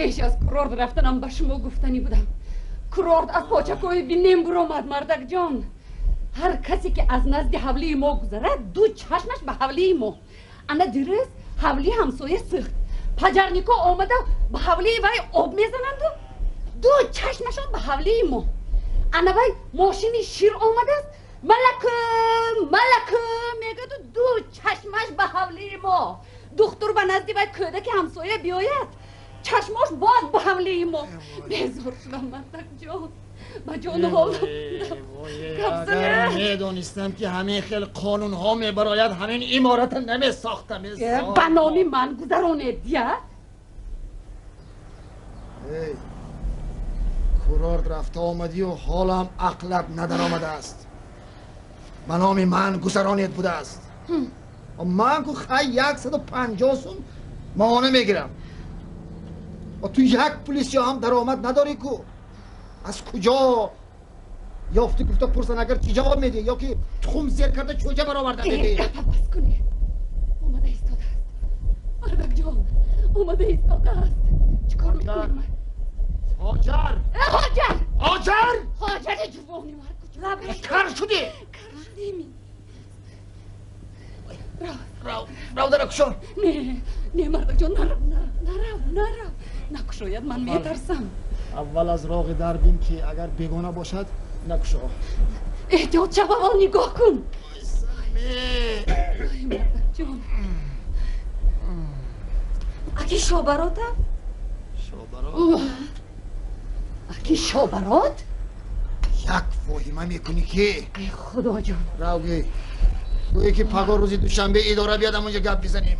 Пеш аз курорт рафтанам ба шумо гуфтанӣ будам. Курорт аз почакҳои бинем буромад, мардакҷон. Ҳар касе ки аз назди ҳавлии мо гузарад, ду чашмаш ба ҳавлии мо. Ана дирӯз ҳавлии ҳамсоя сӯхт. Пожарнико омада ба ҳавлии вай об мезананду ду чашмашон ба ҳавлии мо. Ана вай мошини шир омадааст, малакум, малакум мегӯяду ду чашмаш ба ҳавлии мо. Духтур ба назди вай кӯдаки ҳамсоя биёяд, чашмош боз ба ҳавлии мо. Безор шудам, мардакҷон, ба ҷону ҳолам. Агар медонистам, ки ҳамин хел қонунҳо мебарояд, ҳамин имората намесохтам. Ба номи ман гузаронед, я. Эй, курорт рафта омадию ҳолам ақлат надаромадааст. Ба номи ман гузаронед будааст. Ман ку хай 150 сум моҳона мегирам. Ту як пули сиёҳам даромад надорӣ ку. Аз куҷо ёфтӣ гуфта пурсан, агар чӣ ҷавоб медиҳӣ? Ё ки тухм зер карда чӯҷа бароварда медиҳӣ? Гапа бас кунед, омада истодааст, мардакҷон, омада истодааст. Чӣ кор мекунем? Ҳоҷар! Ҳоҷар! Ҳоҷар! Ҳоҷари ҷувони мард. Кар шудӣ? Кар шудеми. Рав, рав, дара кушо. Не, не, мардакҷон, нарав, нарав, нарав, накушояд, ман метарсам. Аввал аз роғи дар бин, ки агар бегона бошад, накушо. Эҳтиёт шав, аввал нигоҳ кун. Мардакҷон. Аки Шобарота? Шобарот. Аки Шобарот. Як воҳима мекунӣ ки. Худоҷон. Равги, гӯе ки пагоҳ рӯзи душанбе идора биёд, амонҷа гап бизанем.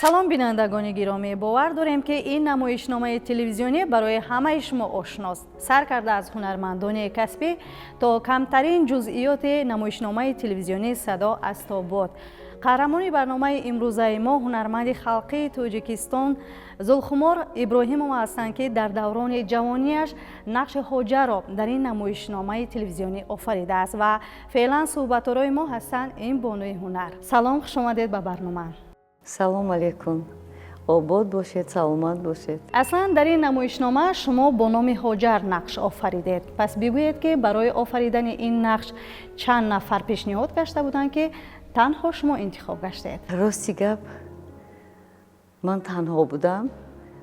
Салом, бинандагони гиромӣ! Бовар дорем, ки ин намоишномаи телевизионӣ барои ҳамаи шумо ошност. Сар карда аз ҳунармандони касбӣ то камтарин ҷузъиёти намоишномаи телевизионии «Садо аз тобот». Қаҳрамони барномаи имрӯзаи мо ҳунарманди халқии Тоҷикистон Зулхумор Иброҳимова ҳастанд, ки дар даврони ҷавонияш нақши Ҳоҷаро дар ин намоишномаи телевизионӣ офаридааст ва феълан суҳбаторои мо ҳастанд ин бонуи ҳунар. Салом, хушомадед ба барнома. Салом алейкум, обод бошед, саломат бошед. Аслан дар ин намоишнома шумо бо номи Ҳоҷар нақш офаридед. Пас бигӯед, ки барои офаридани ин нақш чанд нафар пешниҳод гашта буданд, ки танҳо шумо интихоб гаштед? Рости гап, ман танҳо будам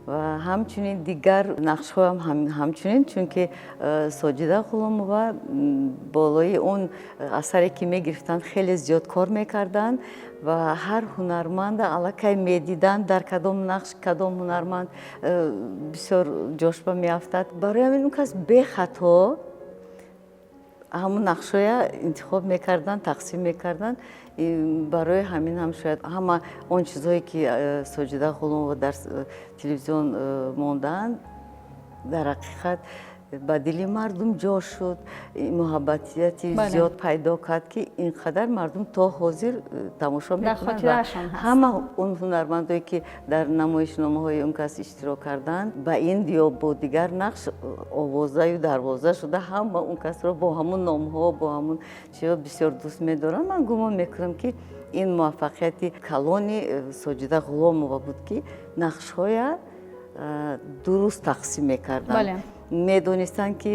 ва ҳамчунин дигар нақшҳоям ҳамчунин, чунки Соҷида Ғуломова болои он асаре, ки мегирифтанд, хеле зиёд кор мекарданд ва ҳар ҳунарманда аллакай медиданд, дар кадом нақш кадом ҳунарманд бисёр ҷошба меафтад. Барои ҳамин он кас бехато ҳамун нақшҳоя интихоб мекарданд, тақсим мекарданд. Барои ҳамин ҳам шояд ҳама он чизҳое, ки Соҷида Ғуломова дар телевизион мондаанд, дар ҳақиқат ба дили мардум ҷо шуд, муҳаббатияти зиёд пайдо кард, ки ин қадар мардум то ҳозир тамошо мекунанд. Ҳама он ҳунармандое, ки дар намоишномаҳои он кас иштирок карданд, ба ин ё бо дигар нақш овозаю дарвоза шуда, ҳама он касро бо ҳамун номҳо, бо ҳамун чизҳо бисёр дӯст медоранд. Ман гумон мекунам, ки ин муваффақияти калони Соҷида Ғуломова буд, ки нақшҳоя дуруст тақсим мекарданд, медонистанд, ки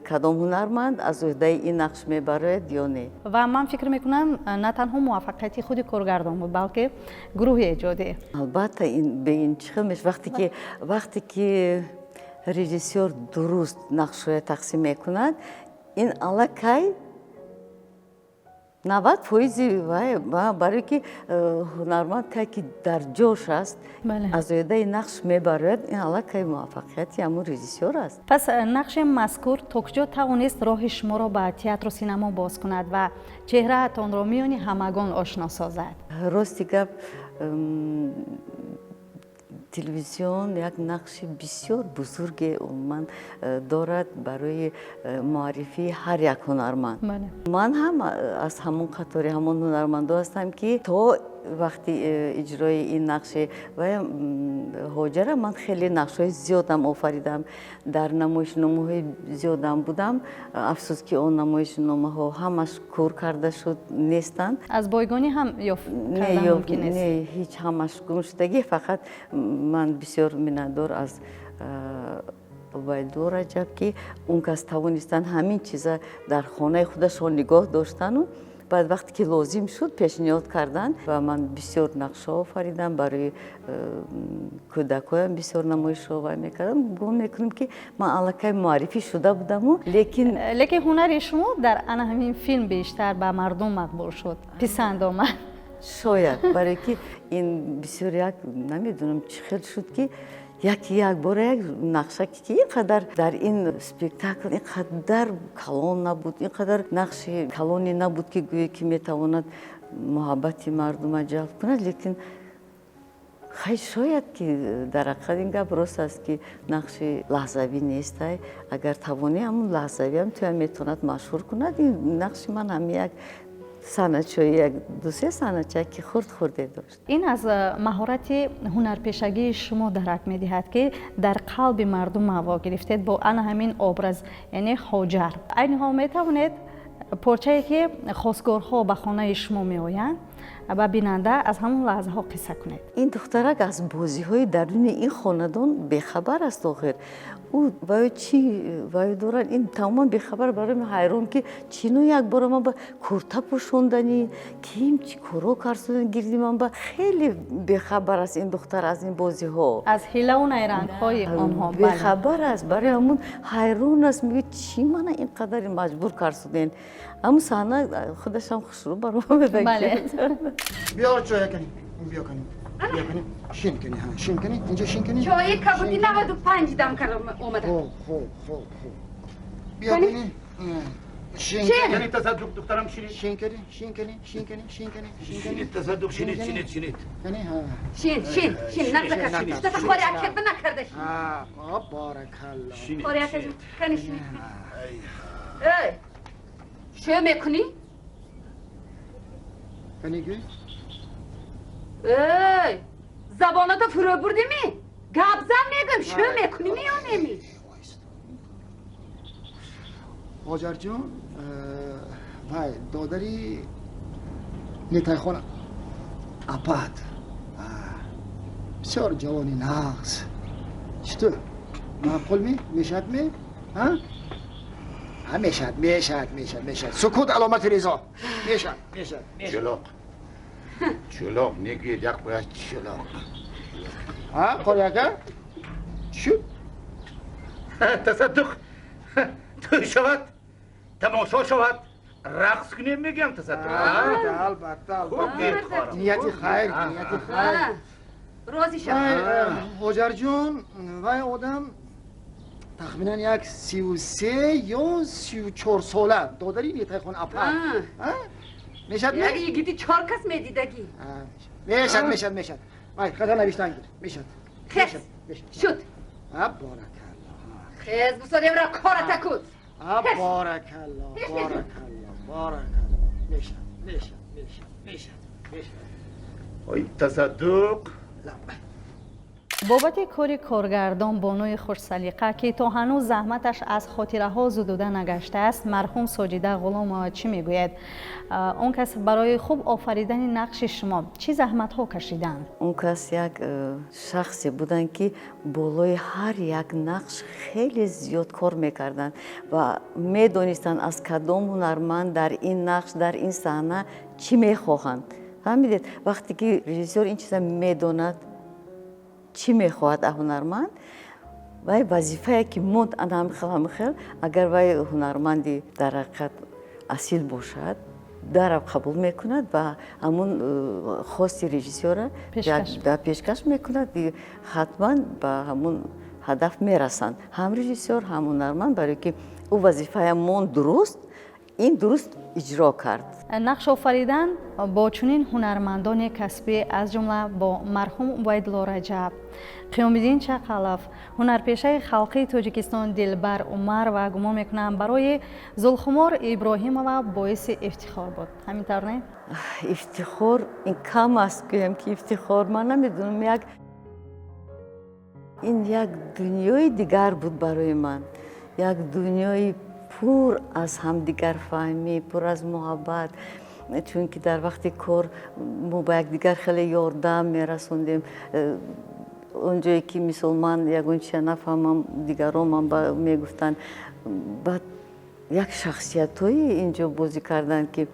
кадом ҳунарманд аз уҳдаи ин нақш мебарояд ё не. Ва ман фикр мекунам, на танҳо муваффақияти худи коргардон буд, балки гурӯҳи эҷодӣ. Албатта, бе ин чӣ хел меш. Вақте ки режиссёр дуруст нақшҳоя тақсим мекунад, ин аллакай 90 фоизи вай, барое ки ҳунарманд кай ки дар ҷош аст, аз оҳдаи нақш мебарояд, ин аллакай муваффақияти ҳамун режиссёр аст. Пас нақши мазкур то куҷо тавонист роҳи шуморо ба театру синамо боз кунад ва чеҳраатонро миёни ҳамагон ошно созад? Рости гап, телевизион як нақши бисёр бузурге умуман дорад барои муаррифии ҳар як ҳунарманд. Ман ҳам аз ҳамон қатори ҳамон ҳунармандо ҳастам, ки то вақти иҷрои ин нақши ва Ҳоҷара ман хеле нақшҳои зиёдам офаридам, дар намоишномаҳои зиёдам будам. Афсӯс, ки он намоишномаҳо ҳамаш кур карда шуд, нестанд. Аз бойгонӣ ҳам ёфт кардан мумкин нест? Не, ҳеҷ, ҳамаш гум шудагӣ. Фақат ман бисёр миннатдор аз Убайдулло Раҷаб, ки он кас тавонистанд ҳамин чиза дар хонаи худашон нигоҳ доштану баъд вақте ки лозим шуд, пешниҳод карданд ва ман бисёр нақшҳо офаридам. Барои кӯдакҳоям бисёр намоишҳо вай мекардам. Гумон мекунам, ки ман аллакай муаррифӣ шуда будаму, лекин Лекин ҳунари шумо дар ана ҳамин филм бештар ба мардум мақбул шуд, писанд омад. Шояд барое ки ин бисёр як, намедонам, чӣ хел шуд, ки яки якбора як нақша ки ин қадар дар ин спектакл ин қадар калон набуд, ин қадар нақши калоне набуд, ки гӯе ки метавонад муҳаббати мардума ҷалб кунад. Лекин хай, шояд ки дар ҳақиқат ин гап рост аст, ки нақши лаҳзавӣ нестай. Агар тавонӣ, ҳамун лаҳзавиам туям метавонад машҳур кунад. Ин нақши ман ҳам як санъатчои, як дусе санъатча ки хурд хурде дошт. Ин аз маҳорати ҳунарпешагии шумо дарак медиҳад, ки дар қалби мардум маво гирифтед бо ана ҳамин образ, яъне Ҳоҷар. Айни ҳол метавонед порчае, ки хосгорҳо ба хонаи шумо меоянд, ба бинанда аз ҳамон лаҳзаҳо қисса кунед. Ин духтарак аз бозиҳои даруни ин хонадон бехабар аст. Охир ӯ ваё чӣ ваё дорад, ин тамоман бехабар. Барои ман ҳайрон, ки чино якбора ман ба курта пӯшонданӣ, ким чӣ коро карсодан гирди ман ба. Хеле бехабар аст ин духтар аз ин бозиҳо. Аз ҳилаву найрангҳои онҳо. Бехабар аст. Барои ҳамун ҳайрон аст, мегӯяд: «Чӣ мана ин қадар маҷбур карсуден?» Ҳамун саҳна худашам хушрӯ баромада. Биёр чоя кани, биё кани, биё кани, шин кани, ҳа, шин кани, инҷо шин кани. Чои кабуди 95 дам карда омада. Хуб, хуб, хуб, хуб, биё кани, шин. Кани, Тасаддуқ, духтарам, шинед. Шин кани, шин кани, шин кани, шин кани, шин кани. Шинед, Тасаддуқ, шинед, шинед, шинед. Кани, ҳа. Шин, шин, шин, нағза кар, штата хори акед накарда шин. А, баракалло. Хори акед, кани, шин. Эй, шӯ мекунӣ? Кани, гӯй. Эй, забонато фурӯ бурдимӣ? Гап зан, мегӯм, шӯ мекунӣ ё неми? Ҳоҷарҷон, вай додари Нетайхона апат бисёр ҷавони нағз. Читу, маъқул ми мешавад? Ми, ҳа, мешавад, мешавад, мешавад, мешавад. Сукут аломати ризо. Мешавад, мешавад. Чулоқ, чулоқ негӯед, як бояд чулоқ. Ҳа, қори ака, чӣ шуд? Тасаддуқ, тӯй шавад, тамошо шавад, рақс кунем, мегӯям, Тасаддуқ. Албатта, албатта, нияти хайр, нияти хайр. Розӣ шав. Ҳоҷарҷон, вай одам тахминан як 33 ё 34 сола, додари Нетайхон апа мешавад. Як йигити чор кас медидагӣ. Мешавад, мешавад, мешавад. Вай хата навиштан гир, мешавад. Хез шуд. Баракалло. Хез бусодемра кората куд. Баракалло, баракалло, баракалло, мешавад, мешавад, мешавад, мешавад, мешавад. Ой, Тасаддуқ. Бобати кори коргардон бонуи хушсалиқа, ки то ҳанӯз заҳматаш аз хотираҳо зудуда нагаштааст, марҳум Соҷида Ғуломова чӣ мегӯяд? Он кас барои хуб офаридани нақши шумо чӣ заҳматҳо кашиданд? Он кас як шахсе буданд, ки болои ҳар як нақш хеле зиёд кор мекарданд ва медонистанд, аз кадом ҳунарманд дар ин нақш, дар ин саҳна чӣ мехоҳанд. Фаҳмидед, вақте ки режиссёр ин чиза медонад, чӣ мехоҳад аз ҳунарманд, вай вазифае ки монд, ана ҳамихел, ҳамихел, агар вай ҳунарманди дар ҳақиқат асил бошад, дарав қабул мекунад ва ҳамун хости режиссёра пешкаш мекунад. Ҳатман ба ҳамун ҳадаф мерасанд ҳам режиссёр, ҳам ҳунарманд, барое ки ӯ вазифая монд, дуруст, ин дуруст иҷро кард. Нақш офаридан бо чунин ҳунармандони касбӣ, аз ҷумла бо марҳум Убайдулло Раҷаб, Қиёмиддин Чақалов, ҳунарпешаи халқии Тоҷикистон Дилбар Умар ва гумон мекунам, барои Зулхумор Иброҳимова боиси ифтихор буд. Ҳамин тавр, не? Ифтихор ин кам аст, гӯям ки ифтихор, ман намедонам, як ин як дунёи дигар буд барои ман, як дунёи пур аз ҳамдигарфаҳмӣ, пур аз муҳаббат, чунки дар вақти кор мо ба якдигар хеле ёрдам мерасондем. Он ҷое ки мисол ман ягон чиза нафаҳмам, дигарон ман мегуфтанд. Баъд як шахсиятҳое инҷо бозӣ карданд, ки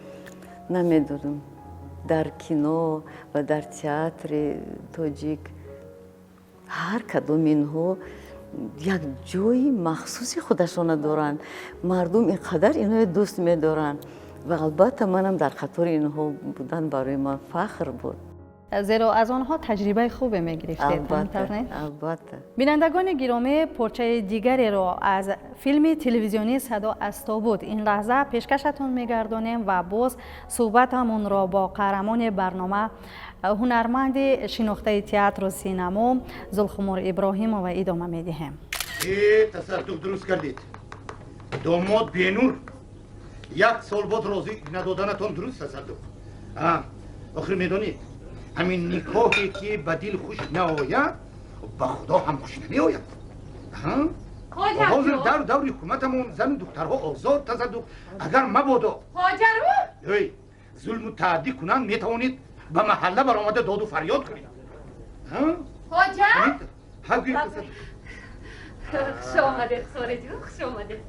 намедонам, дар кино ва дар театри тоҷик ҳар кадоми инҳо як ҷои махсуси худашона доранд. Мардум ин қадар инҳоро дӯст медоранд ва албатта манам дар қатори инҳо будан барои ман фахр буд. Зеро аз онҳо таҷрибаи хубе мегирифтед. Албатта. Бинандагони гиромӣ, порчаи дигареро аз филми телевизионии «Садо аз тобут» ин лаҳза пешкашатон мегардонем ва боз суҳбатамонро бо қаҳрамони барнома, ҳунарманди шинохтаи театру синамо Зулхумор Иброҳимова идома медиҳем. Тасаддуқ, дуруст кардед. Домод бенур як сол боз розӣ надоданатон дуруст, тасаддуқ. Охир медонед, ҳамин никоҳе ки ба дил хуш наояд, ба Худо ҳам хуш намеояд. Ҳозир дар даври ҳукуматамон зану духтарҳо озод, тасаддуқ. Агар мабодо зулму таъддӣ кунанд, метавонед ба маҳалла баромада доду фарёд кунед. Хоҷа, хуш омадед, Сораҷон, хуш омадед.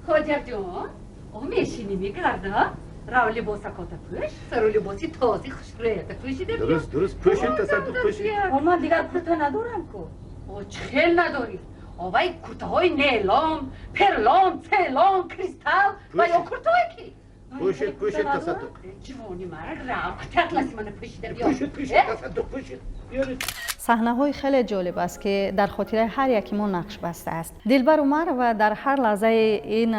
Хоҷарҷон, о, мешинӣ, мегарда. Рав, либосакота пӯш, сару либоси този хушрӯята пӯшида. Дуруст, дуруст, пӯшед, тасаддуқ, пӯшед. Ман дигар курта надорам ку. О, чӣ хел надорӣ? Овай куртаҳои нелом, перлон, целон, кристалл ва ё куртаҳое ки Пӯшед, пӯшед, тасаддуқ. Ҷивони марг, рав, курти атласи мана пӯшида биё. Пӯшед, пӯшед, тасаддуқ, пӯшед, биёред. Саҳнаҳои хеле ҷолиб аст, ки дар хотираи ҳар яки мо нақш бастааст. Дилбар Умарова, дар ҳар лаҳзаи ин,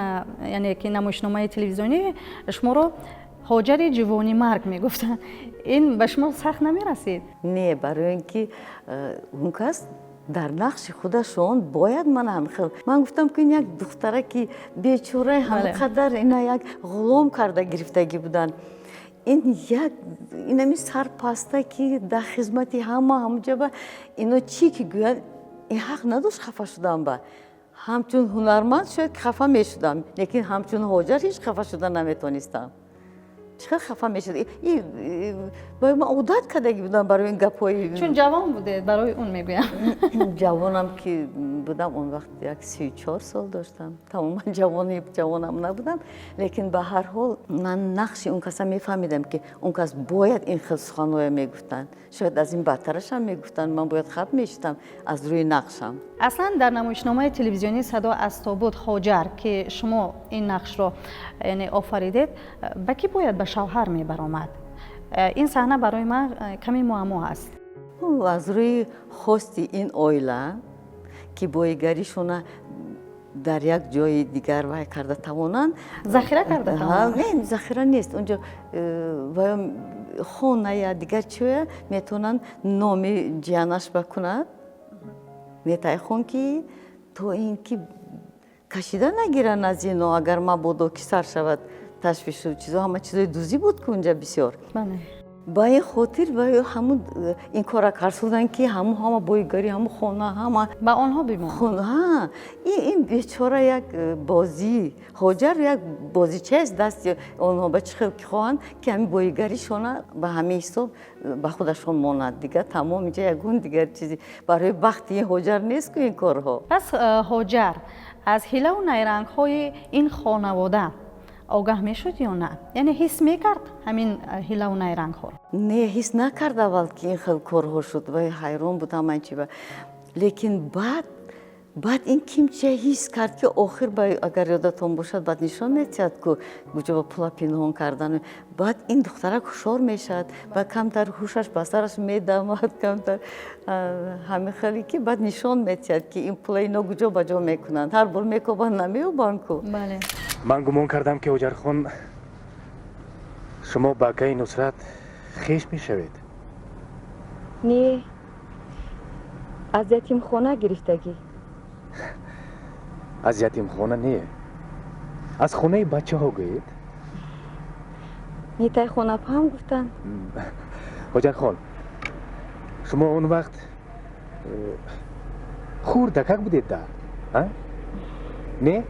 яъне ки намоишномаи телевизионӣ, шуморо Ҳоҷари ҷивони марг мегуфтанд. Ин ба шумо сахт намерасид? Не, барои ин ки он кас дар нақши худашон бояд ман ҳамхел. Ман гуфтам, ки ин як духтараки бечораи ҳамқадар ина як ғулом карда гирифтагӣ буданд. Ин як инами сарпаста, ки дар хизмати ҳама ҳамуҷаба ино чӣ ки гӯянд, ин ҳақ надошт хафа шудан. Ба ҳамчун ҳунарманд шояд хафа мешудам, лекин ҳамчун Ҳоҷар ҳеҷ хафа шуда наметонистам. Чӣ хел хафа мешуд? Ман одат кардагӣ будам барои ин гапҳои. Чун ҷавон будед, барои он мегӯям. Ҷавонам ки будам, он вақт як 34 сол доштам, тамоман ҷавони ҷавонам набудам, лекин ба ҳар ҳол ман нақши он каса мефаҳмидам, ки он кас бояд ин хел суханҳоя мегуфтанд, шояд аз ин бадтарашам мегуфтанд, ман бояд хаф мешудам аз рӯи нақшам. Аслан дар намоишномаи телевизионии «Садо аз тобут» Ҳоҷар, ки шумо ин нақшро, яъне, офаридед, ба кӣ бояд ба шавҳар мебаромад? Ин саҳна барои ман каме муаммо аст. Аз рӯи хости ин оила, ки боигаришона дар як ҷои дигар вай карда тавонанд. Захира карда тавонанд. Не, захира нест унҷо. Вай хоная, дигар чиоя метавонанд номи ҷиянаш ба кунад, метайхон, ки то ин ки кашида нагиранд аз ино, агар мабодо ки сар шавад ташвишу чизо. Ҳама чизои дузӣ буд ки унҷа бисёр. Ба ин хотир ва ҳамун ин кора карсуданд, ки ҳамун ҳама боигарӣ, ҳамун хона, ҳама ба онҳо бимонад. Ҳа, ин бечора як бозӣ, Ҳоҷар як бозичаест дасти онҳо, ба чӣ хел ки хоҳанд, ки ҳамин боигаришона ба ҳамин ҳисоб ба худашон монад. Дигар тамом, инҷа ягон дигар чизи барои бахти ин Ҳоҷар нест ку ин корҳо. Пас Ҳоҷар аз ҳилаву найрангҳои ин хонавода огаҳ мешуд ё на? Яъне ҳис мекард ҳамин ҳилаву найрангҳоро? Не, ҳис накард аввал, ки ин хел корҳо шуд. Вай ҳайрон буд ҳамаи чи, лекин баъд ин кимча ҳис кард, ки охир агар ёдатон бошад, баъд нишон метиҳад, ку куҷо ба пула пинҳон кардан. Баъд ин духтарак ҳушёр мешавад ва камтар ҳушаш ба сараш медамад, камтар ҳамин хеле, ки баъд нишон метиҳад, ки ин пула ино куҷо ба ҷо мекунанд. Ҳар бор мекобанд, намеёбанд ку. Ман гумон кардам, ки Ҳоҷархон, шумо ба акаи Нусрат хеш мешавед. Не, аз ятимхона гирифтагӣ. Аз ятимхона не, аз хонаи бачаҳо гӯед. Нитайхонапаҳам гуфтанд. Ҳоҷархон, шумо он вақт хурдакак будед да, не?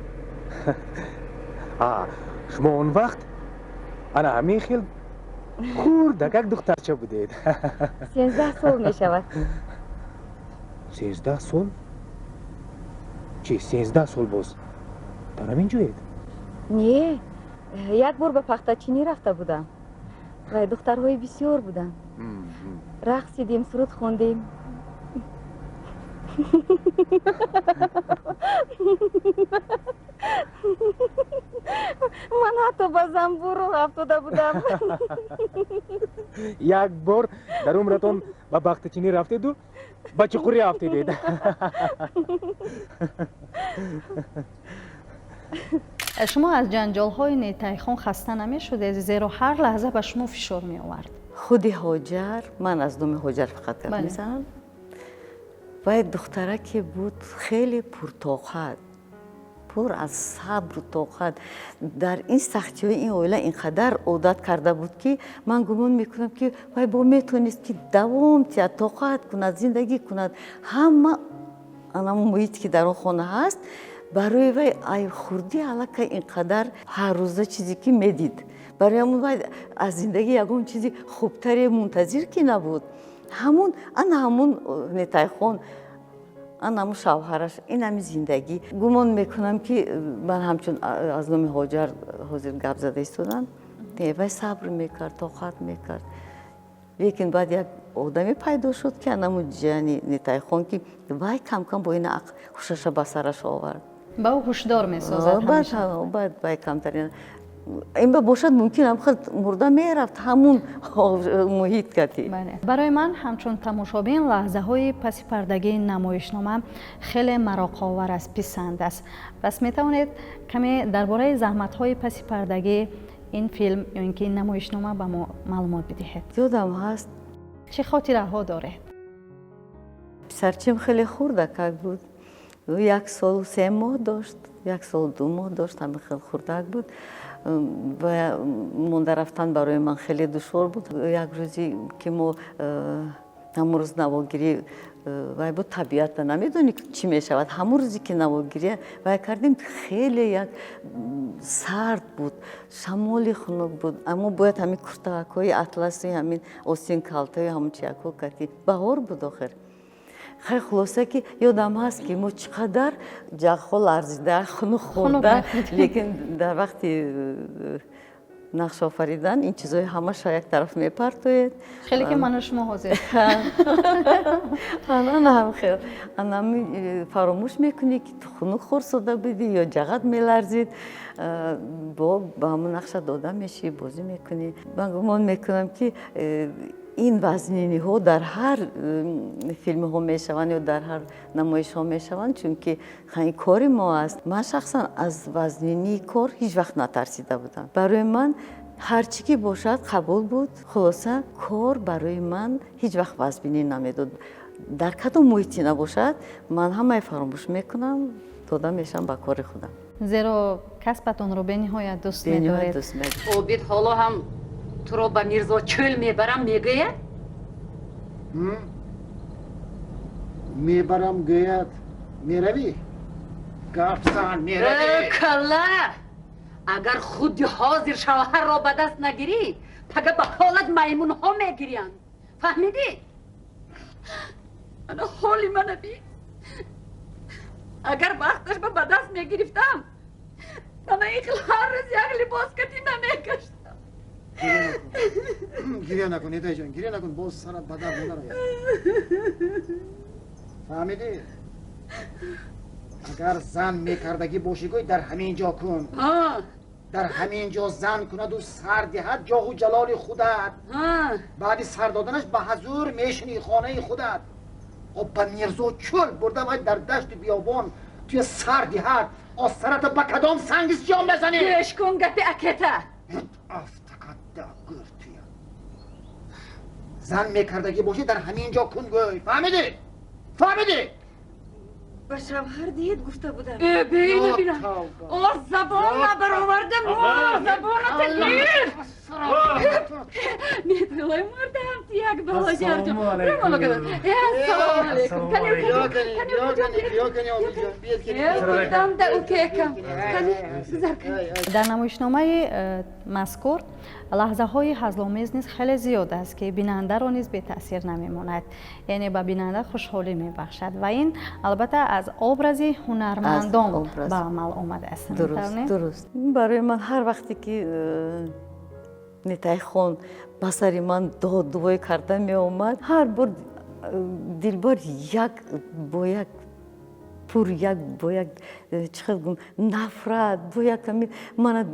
Шумо он вақт ана ҳамин хел хурдакак духтарча будед. 13 сол мешавад. 13 сол? Чӣ, 13 сол боз дар ҳамин ҷоед? Не, як бор ба пахтачинӣ рафта будам ва духтарҳои бисёр буданд, рақсидем, суруд хондем. Ман ҳатто ба занбур роҳ афтода будам. Як бор дар умратон ба бахтачинӣ рафтеду ба чуқурӣ афтидед. Шумо аз ҷанҷолҳои Нетайхон хаста намешудед, зеро ҳар лаҳза ба шумо фишор меовард. Худи Ҳоҷар, ман аз номи Ҳоҷар фақат гап мезанам, вай духтараке буд хеле пуртоқат, пур аз сабру тоқат. Дар ин сахтиҳои ин оила ин қадар одат карда буд, ки ман гумон мекунам, ки вай бо метавонист, ки давом тиҳад, тоқат кунад, зиндагӣ кунад. Ҳама анамон муҳите, ки дар он хона ҳаст, барои вай ай хурдӣ аллакай ин қадар ҳаррӯза чизе ки медид, барои ҳамон вай аз зиндагӣ ягон чизи хубтаре мунтазир ки набуд. Ҳамун ана ҳамун Нетайхон, ана ҳамун шавҳараш, ин ҳами зиндагӣ. Гумон мекунам, ки ман ҳамчун аз номи Ҳоҷар ҳозир гап зада истодам. Вай сабр мекард, тоқат мекард, лекин баъд як одаме пайдо шуд, ки анамун ҷияни Нетайхон, ки вай камкам бо ин ҳушаша ба сараш овард. Ба ӯ ҳушдор месозад. Баъд вай камтарин ин ба бошад, мумкин ҳам хел мурда мерафт ҳамун муҳит кати. Барои ман ҳамчун тамошобин лаҳзаҳои паси пардагии намоишнома хеле мароқовар аст, писанд аст. Пас метавонед каме дар бораи заҳматҳои паси пардагии ин филм ё ин ки ин намоишнома ба мо маълумот бидиҳед? Ёдам ҳаст. Чӣ хотираҳо доред? Писарчим хеле хурдакак буд, ӯ 1 солу 3 моҳ дошт, 1 солу 2 моҳ дошт, ҳамин хел хурдак буд. Ва монда рафтан барои ман хеле душвор буд. Як рӯзе ки мо ҳамон рӯз навогирӣ вай буд, табиата намедонӣ чӣ мешавад. Ҳамон рӯзе ки навогирӣ вай кардем, хеле як сард буд, шамоли хунук буд, аммо бояд ҳамин куртакҳои атласи, ҳамин остин калтаи, ҳамон чиякҳо кати баҳор буд охир. Хай, хулоса, ки ёдам ҳаст, ки мо чӣ қадар ҷағҳо ларзида, хунук хӯрда, лекин дар вақти нақш офаридан ин чизҳои ҳамаша як тараф мепартоед. Хеле ки ману шумо ҳозир. Ана хел анами фаромӯш мекунӣ, ки ту хунук хӯрсода будӣ ё ҷағат меларзид, бо ба ҳамон нақша дода мешӣ, бозӣ мекунӣ. Ман гумон мекунам, ки ин вазниниҳо дар ҳар филмҳо мешаванд ё дар ҳар намоишҳо мешаванд, чунки ин кори мо аст. Ман шахсан аз вазнинии кор ҳеҷ вақт натарсида будам. Барои ман ҳар чӣ ки бошад, қабул буд. Хулоса, кор барои ман ҳеҷ вақт вазбинӣ намедод. Дар кадом муҳите набошад, ман ҳамаи фаромӯш мекунам, дода мешавам ба кори худам. Зеро касбатонро бениҳоят дӯст медоред. Обид ҳоло ҳам туро ба Мирзо Чӯл мебарам мегӯяд? Мебарам гӯяд, меравӣ? Гапзан, меравӣ? Калла, агар худи ҳозир шавҳарро ба даст нагирӣ, пага ба ҳолат маймунҳо мегирянд, фаҳмидӣ? Ана ҳоли мана бин. Агар вақташ ба даст мегирифтам, ана ин хел ҳар рӯз як либос катӣ намегаштам. Гиря накун, Нетайҷон, гиря накун, боз сарат ба дард надарояд. Фаҳмидӣ? Агар зан мекардагӣ бошӣ, гӯй дар ҳамин ҷо кун. Дар ҳамин ҷо зан кунаду сар диҳад ҷоҳу ҷалоли худат. Баъди сар доданаш ба ҳазур мешинӣ хонаи худат. Ба Мирзо Чӯл бурда вай дар дашти биёбон туя сар диҳад, остарата ба кадом санги сиём мезанӣ? Гӯш кун гапи акета. Зан мекардагӣ бошӣ, дар ҳамин ҷо кун гӯй. Фаҳмидӣ? Фаҳмидӣ? Ба шавҳар диҳед гуфта будам. Бина, бина, о забон набаровардам, о забоната гир. Металой мурдам, ти як балоҷарҷон. Ассалому алайкум. Дар намоишномаи мазкур Лаҳзаҳои ҳазломез низ хеле зиёд аст, ки бинандаро низ бетаъсир намемонад, яъне ба бинанда хушҳолӣ мебахшад ва ин албатта аз образи ҳунармандон ба амал омадааст. Дуруст. Барои ман ҳар вақте ки Нетайхон ба сари ман доддувой карда меомад, ҳар бор Дилбар як бо як пур, як бо як, чӣ хел гум, нафрат, бо як ҳами мана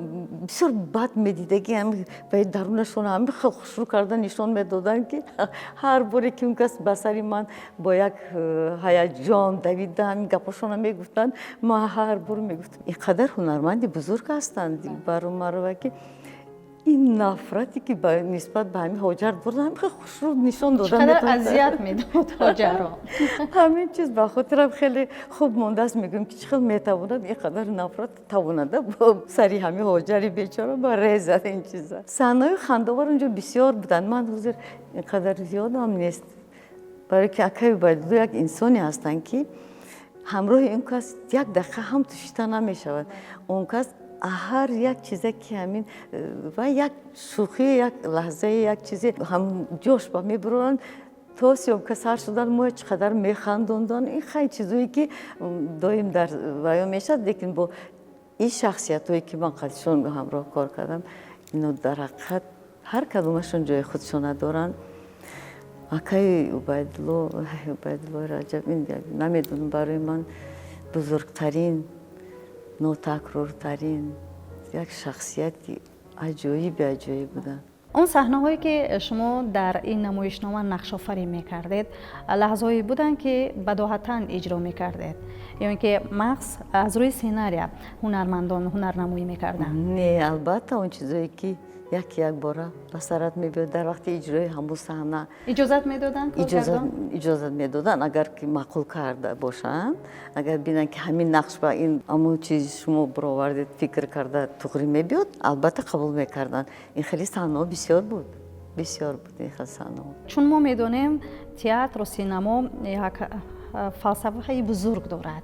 бисёр бад медидаги, ҳами ба дарунашон ҳами хел хушрӯ карда нишон медоданд, ки ҳар боре ки он кас ба сари ман бо як ҳаяҷон давида ҳамин гапҳошона мегуфтанд, ман ҳар бор мегуфтам, ин қадар ҳунарманди бузург ҳастанд Дилбар Умарова, ки ин нафрате ки нисбат ба ҳамин Ҳоҷар дорад, ҳамин хел хушрӯ нишон дода. Чақадар азият медод Ҳоҷарро. Ҳамин чиз ба хотирам хеле хуб мондааст. Мегӯям, ки чӣ хел метавонад ин қадар нафрат тавонада бо сари ҳамин Ҳоҷари бечора ба резад ин чиза. Саҳнаҳои хандовар онҷо бисёр буданд. Ман ҳозир ин қадар ёдам нест, барои ки акаи Убайдулло як инсоне ҳастанд, ки ҳамроҳи он кас як дақиқа ҳам тушита намешавад. Он кас ҳар як чизе ки ҳамин ва як шӯхӣ, як лаҳзаи, як чизе ҳам ҷош ба мебуранд, то съёмка сар шудан мо чӣ қадар механдонданд. Ин хай чизое ки доим дар ваё мешавад, лекин бо ин шахсиятҳое ки ман қадишон ҳамроҳ кор кардам, ино дар ҳақиқат ҳар кадомашон ҷои худшона доранд. Акаи Убайдулло, Убайдуллои Раҷаб, ин намедонам, барои ман бузургтарин, нотакрортарин як шахсияти аҷоиби аҷоиб буданд. Он саҳнаҳое ки шумо дар ин намоишнома нақшофарӣ мекардед, лаҳзаҳое буданд, ки бадоҳатан иҷро мекардед ё ин ки махз аз рӯи сценария ҳунармандон ҳунарнамоӣ мекарданд? Не, албатта, он чизое ки як якбора ба сарат мебиёд дар вақти иҷрои ҳамун саҳна. Иҷозат медоданд? Иҷозат медоданд, агар ки маъқул карда бошанд, агар бинанд, ки ҳамин нақш ба ин ҳамун чизи шумо баровардед, фикр карда туғри мебиёд, албатта қабул мекарданд. Ин хеле саҳнаҳо бисёр буд, бисёр буд ин хел саҳнаҳо. Чун мо медонем, театру синамо як фалсафаи бузург дорад,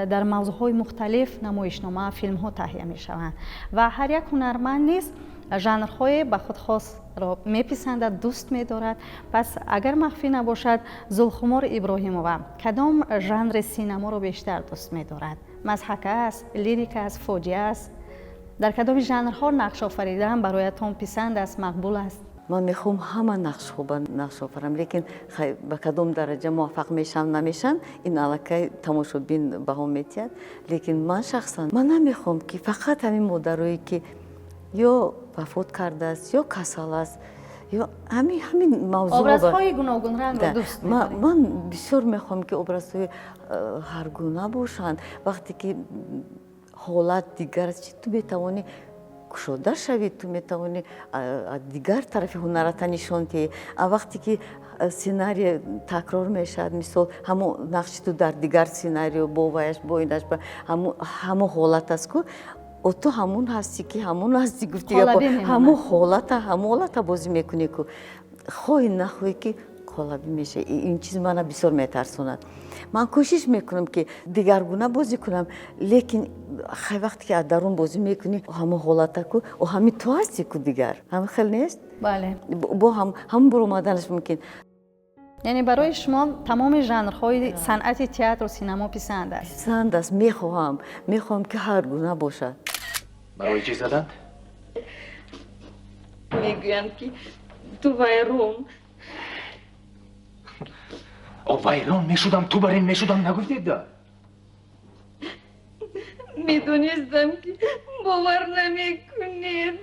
дар мавзӯъҳои мухталиф намоишнома, филмҳо таҳия мешаванд ва ҳар як ҳунарманд низ жанрҳое ба худ хосро меписандад, дӯст медорад. Пас агар махфӣ набошад, Зулхумор Иброҳимова кадом жанри синаморо бештар дӯст медорад? Мазҳака аст, лирика аст, фоҷиа аст? Дар кадоми жанрҳо нақш офаридан бароятон писанд аст, мақбул аст? Ман мехоҳам ҳама нақшҳо ба нақш офарам, лекин ба кадом дараҷа муваффақ мешавам, намешавам, ин аллакай тамошобин баҳо метиҳад. Лекин ман шахсан ман намехоҳам, ки фақат ҳамин модарое ки ё вафот кардааст, ё касал аст, ё ҳамин мавзӯъ. Образҳои гуногунрангро дӯст? Ман бисёр мехоҳам, ки образҳои ҳаргуна бошанд. Вақте ки ҳолат дигар аст, чи ту метавонӣ кушода шавӣ, ту метавонӣ дигар тарафи ҳунарата нишон диҳӣ. А вақте ки сценария такрор мешавад, мисол, ҳамон нақши ту дар дигар сценарио бо ваяш, бо инаш, ҳамон ҳолат аст ку, ту ҳамун ҳастӣ, ки ҳамун ҳастӣ, гуфти, ҳамун ҳолата, ҳамун ҳолата бозӣ мекунӣ ку, хоҳӣ нахоҳӣ, ки қолабӣ мешавӣ. Ин чиз мана бисёр метарсонад. Ман кӯшиш мекунам, ки дигаргуна бозӣ кунам, лекин хай, вақте ки аз дарун бозӣ мекунӣ, ҳамон ҳолата ку, ҳамин ту ҳастӣ ку, дигар ҳамин хел нест. Бале. Бо ҳамун баромаданаш мумкин. Яъне барои шумо тамоми жанрҳои санъати театру синамо писанд аст? Писанд аст. Мехоҳам, ки ҳар гуна бошад. Барои чӣ заданд? Мегӯянд, ки ту вайрон. О, вайрон мешудам, ту бар ин мешудам, нагуфтед да? Медонистам, ки бовар намекунед.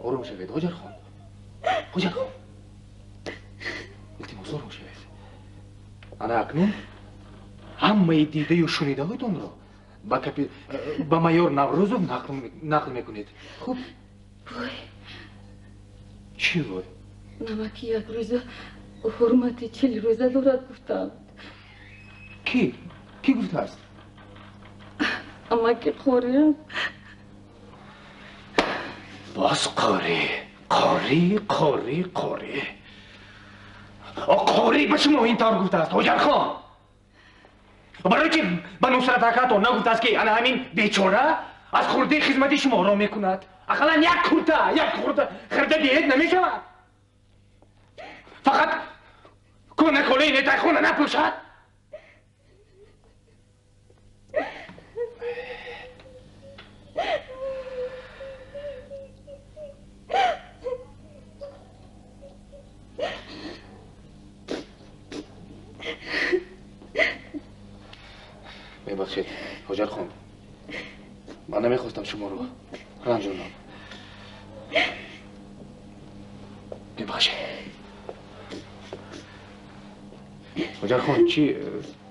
Ором шавед, Ҳоҷархон, Ҳоҷархон, илтимос, ором шавед. Ана акнун ҳамаи дидаю шунидаҳоятонро ба майор Наврӯзов нақл мекунед, хуб? Вой! Чӣ вой? Намаки як рӯза ҳурмати 40 рӯза дорад, гуфтанд. Кӣ, кӣ гуфтааст? Амаки қориам. Боз қорӣ, қорӣ, қорӣ, қорӣ. Қорӣ ба шумо ин тавр гуфтааст, Ҳоҷархон? Барои чи ба Нусрат акаатон нагуфтааст, ки ана ҳамин бечора аз хурдӣ хизмати шуморо мекунад? Ақаллан як курта, як курта хирда диҳед намешавад? Фақат кӯна колаи нетайхона напӯшад. Мебахшед, Ҳоҷархон, ман намехостам шуморо ранҷонам. Мебахшед, Ҳоҷархон. Чӣ,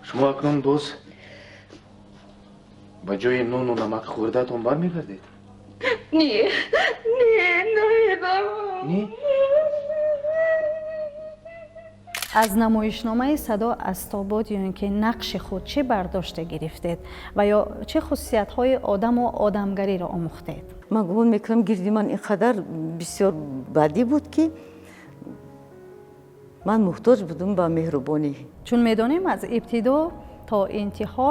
шумо акнун боз ба ҷои нону намак хӯрдаатон бармегардед? Не, не, намедавам. Не. Аз намоишномаи «Садо аз тобут» ё ин ки нақши худ чӣ бардоште гирифтед ва ё чӣ хусусиятҳои одаму одамгариро омӯхтед? Ман гумон мекунам, гирди ман ин қадар бисёр бадӣ буд, ки ман муҳтоҷ будум ба меҳрубонӣ. Чун медонем, аз ибтидо то интиҳо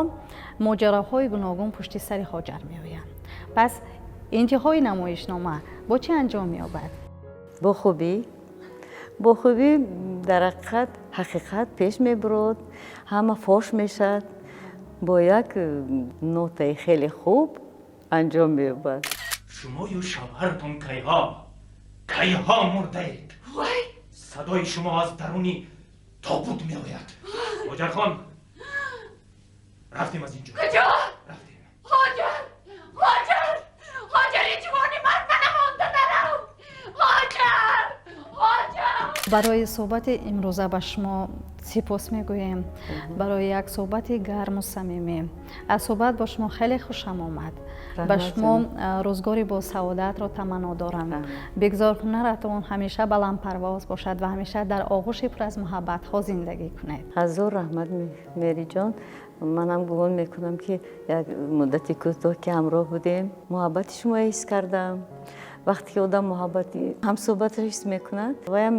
моҷароҳои гуногун пушти сари Ҳоҷар меоянд. Пас интиҳои намоишнома бо чӣ анҷом меёбад? Бо хубӣ, бо хубӣ. Дар ҳақиқат, ҳақиқат пеш мебурод, ҳама фош мешавад, бо як нотаи хеле хуб анҷом меёбад. Шумою шавҳаратон кайҳо, кайҳо мурдаед? Садои шумо аз даруни тобут меояд. Ҳоҷархон, рафтем аз ин ҷо. Куҷо? Рафтем. Ҳоҷар, Ҳоҷар, Ҳоҷари ҷувони ман, мана монда нарав, Ҳоҷар, Ҳоҷар. Барои суҳбати имрӯза ба шумо сипос мегӯем, барои як суҳбати гарму самимӣ. Аз суҳбат бо шумо хеле хушам омад. Ба шумо рӯзгори босаодатро таманно дорам. Бигзор ҳунаратон ҳамеша баландпарвоз бошад ва ҳамеша дар оғӯши пур аз муҳаббатҳо зиндагӣ кунед. Ҳазор раҳмат, Мериҷон. Манам гумон мекунам, ки як муддати кӯтоҳ ки ҳамроҳ будем, муҳаббати шумо ҳис кардам. Вақте ки одам муҳаббати ҳамсӯҳбатро ҳис мекунад, ваям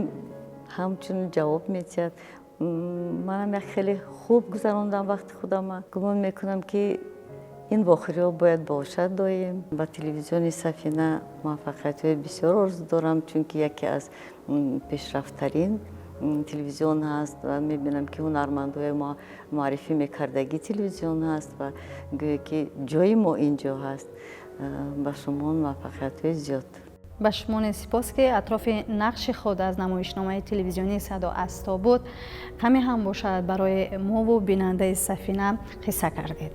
ҳамчун ҷавоб медиҳад. Манам як хеле хуб гузарондам вақти худама. Гумон мекунам, ки ин вохӯриҳо бояд бошад доим. Ба телевизиони Сафина муваффақиятҳои бисёр орзу дорам, чунки яке аз пешрафттарин телевизион ҳаст ва мебинам, ки ҳунармандҳои муаррифӣ мекардагӣ телевизион ҳаст ва гӯё ки ҷои мо ин ҷо ҳаст. Ба шумо муваффақиятҳои зиёд. Ба шумо низ сипос, ки атрофи нақши худ аз намоишномаи телевизионии «Садо аз тобут» каме ҳам бошад барои мову бинандаи Сафина қисса кардед.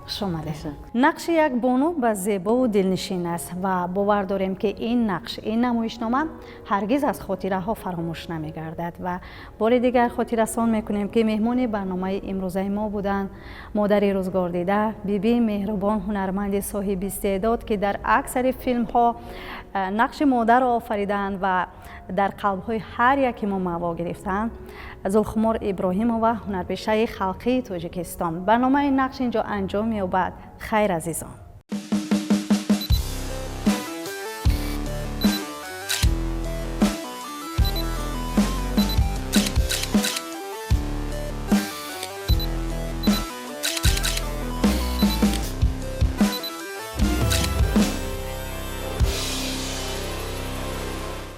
Хуш омадед. Нақши як бону ба зебову дилнишин аст ва бовар дорем, ки ин нақш, ин намоишнома ҳаргиз аз хотираҳо фаромӯш намегардад. Ва бори дигар хотиррасон мекунем, ки меҳмони барномаи имрӯзаи мо буданд модари рӯзгордида, бибии меҳрубон, ҳунарманди соҳиби истеъдод, ки дар аксари филмҳо нақши модарро офаридаанд ва дар қалбҳои ҳар яке мо маъво гирифтаанд, Зулхумор Иброҳимова, ҳунарпешаи халқии Тоҷикистон. Барномаи «Нақш» инҷо анҷом меёбад. Хайр, азизон.